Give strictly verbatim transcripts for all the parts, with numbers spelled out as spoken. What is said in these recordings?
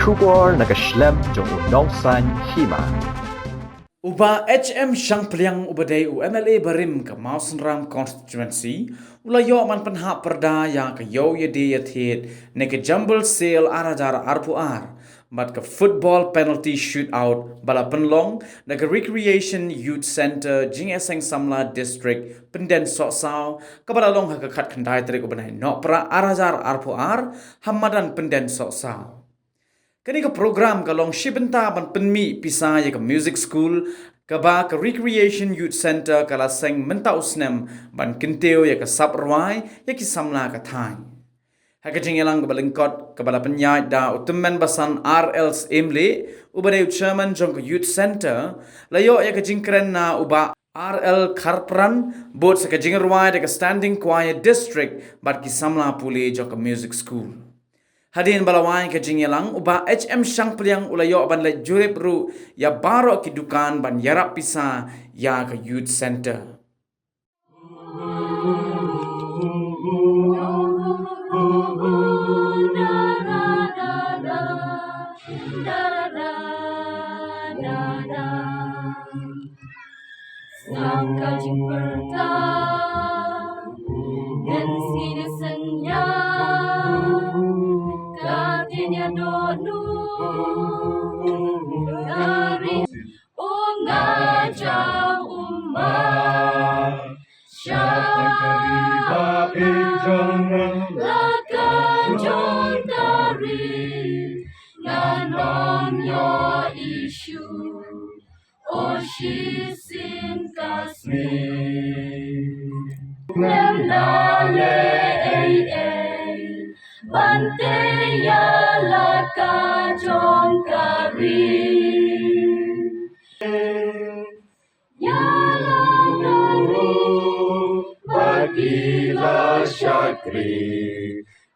Khubor na ka shlem jong u Nongsaiñ Hima. U Bah H M Shangpliang uba dei u M L A barim ka Mawsynram constituency, u la ïoh ban pynhap pyrda ïa ka ïew ïadie ïathied ne ka Jumble Sale ar hajar arphew ar bad ka football penalty shootout ba la pynlong da ka Recreation Youth Centre Jingïaseng Samla District Pyndensohsaw, kaba la long ha ka khatkhyndai tarik u bnai Nohprah ar hajar arphew ar ha madan Pyndensohsaw. Kane ka program ka long shi bynta ban pynmih pisa ïa ka music school, kaba ka Recreation Youth Centre ka la seng mynta u snem ban kyntiew ïa ka sap rwai ïa ki samla ka thaiñ. Ha ka jingïalang kaba lyngkot kaba la pynïaid da u tymmen basan R L Syiemlieh uba dei u chairman jong ka Youth Centre, la ïoh ïa ka jingkren na u Bah R L Kharpran, bud sa ka jingrwai da ka Standing Choir District bad ki samla pule jong ka music school. Hadien ba la wai ka jingïalang, u Bah H M Shangpliang u la ïoh ban leit jurip ruh ïa baroh ki dukan ban ïarap pisa ïa ka Youth Centre. Saka jingpyrta ngan sngewsynñiang, ka tiña dohnud ka ri u nga jang ummat. Sha ka ri ba phi jong nga, la ka jong ka ri ngan ym ïoh issue. O shisien ka sngi. Khlem da leh ei ei ban tei ïa la ka jong ka ri. Ïa la ka ri ba ki la shakri,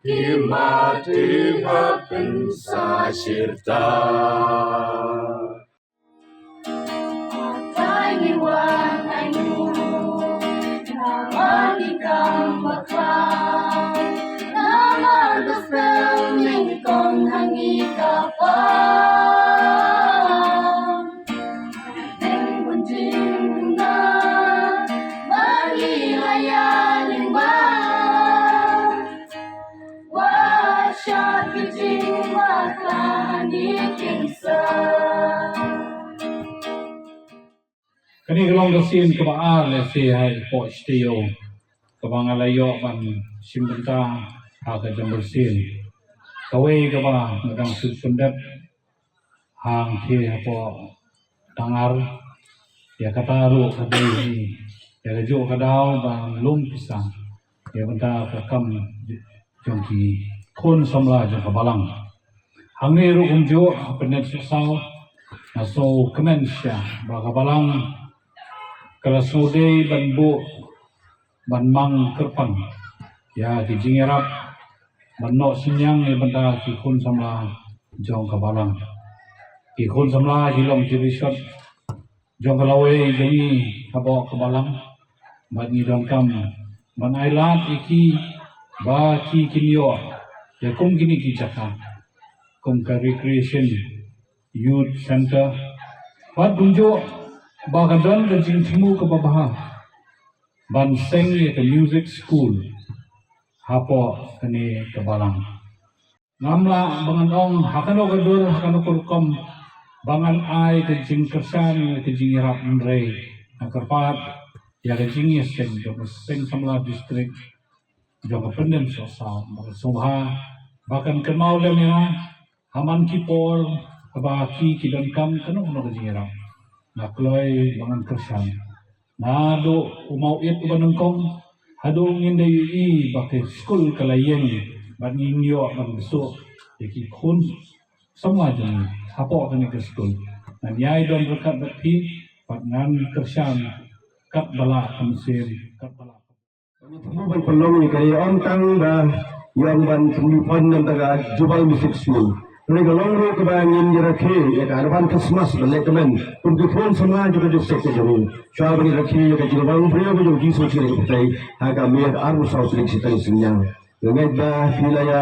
ki mati ba pynshah shirta. Kai ngi wan ai ngu, namar ngi kam bakla, namar ba sel nyngkong ha ngi ka pang. Teng bun jingduna ba ngi la ïa lyngba. Wa sha ki jingmut ka ni kin sa. Kane ka long ka sien kaba ar lehse ha i poh shteo kaba nga la ïoh ban shim bynta ha ka Jumble Sale. Kawei kaba nga dang shu pyndep hangtei hapoh Dangar, ïa kata ruh ka dei hi ïa kajuh ka daw ban lum pisa ïa bynta ka kam jong ki khun samla jong ka balang. Hangne ruh kumjuh ha Pyndensohsaw, nga sngewkmen shisha ba ka balang ka la sngewdei ban buh ban mang kyrpang ïa ki jingïarap ban noh synñiang ïa bynta ki khun samla jong ka balang. Ki khun samla ki long ki rishot jong ka lawei jong ngi hapoh ka balang, bad ngi donkam ban ailad ïa ki ba ki kin ïoh ïa kum kine ki jaka kum ka Recreation Youth Centre, bad kumjuh ba ka don ka jingthmu kaba bha ban seng ïa ka music school hapoh kane ka balang. Ngam lah ba ngan ong ha kano ka dur, ha kano ka rukom ba ngan ai ka jingkyrshan, ka jingïarap, hynrei nga kyrpad ïa ka jingïaseng jong ka Seng Samla District jong ka Pyndensohsaw, ba ka sngewbha ba kan kynmaw lem ïa nga ha man ki por haba ki, ki donkam kano kano ka jingïarap. Nga kloi ba ngan kyrshan. Naduh u Mawit uba nyngkong haduh ngin da ïohi ba ka skul ka la ïeng bad ngin ïoh ban bsuh ïa ki khun samla jong ngi hapoh kane ka skul. Ngan ïai don ryngkat bad phi bad ngan kyrshan katba lah ka mynsiem, katba lah. Ngi thmu ban pynlong ïa ka, ym tang ba ïa ban pynlong na ka Jubal Music School. Hynrei ka long ruh kaba ngin ïa rakhe ïa ka Advance Christmas ba leh kmen kum ki khun samla jong ka district ka jong ngi. Shuwa ban ïa rakhe ïa ka jinglong briew ka jong ki, shu shu ïa ka pyrthei ha ka miet arphew saw tarik shiteng synñiang. Nga ngeit ba phi la ïa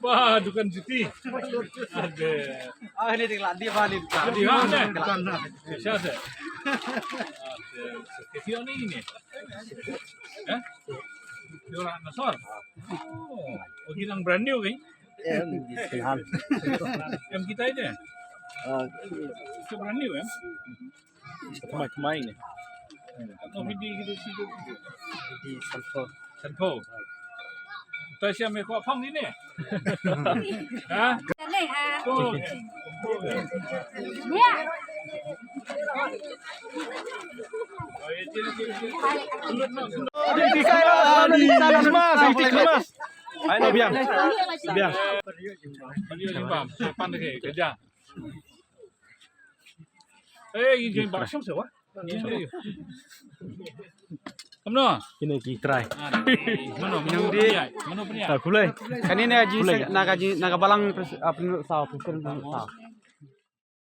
Wah, dukan juti. Ada. Ah, ini tinggal di balik. Di mana? Siapa? Ada. Kecil ni ini. Eh? Dia orang Nasor. Oh, oh, kita brand new kan? Em, di Sinan. Em kita ini. Ah, itu brand new ya? Kemai, kemai ni. Ano hindi kita sih? Di Santo. Santo. Tayo siya may kuha pang din eh. Ha? Dali, ha? Oh. Hindi ka Christmas, hindi Christmas. Ay, no, biang. Biang. Hindi, hindi, bang. Sa pan lagi, kaya. Eh, yung ba siyang sawa? Ano? Kine ki try. Ano? Ano? Ano? Ano? Ano? Kulai. Kanina ji na ka ji na ka balang pres-, ah, pres-, sa, pres-, sa.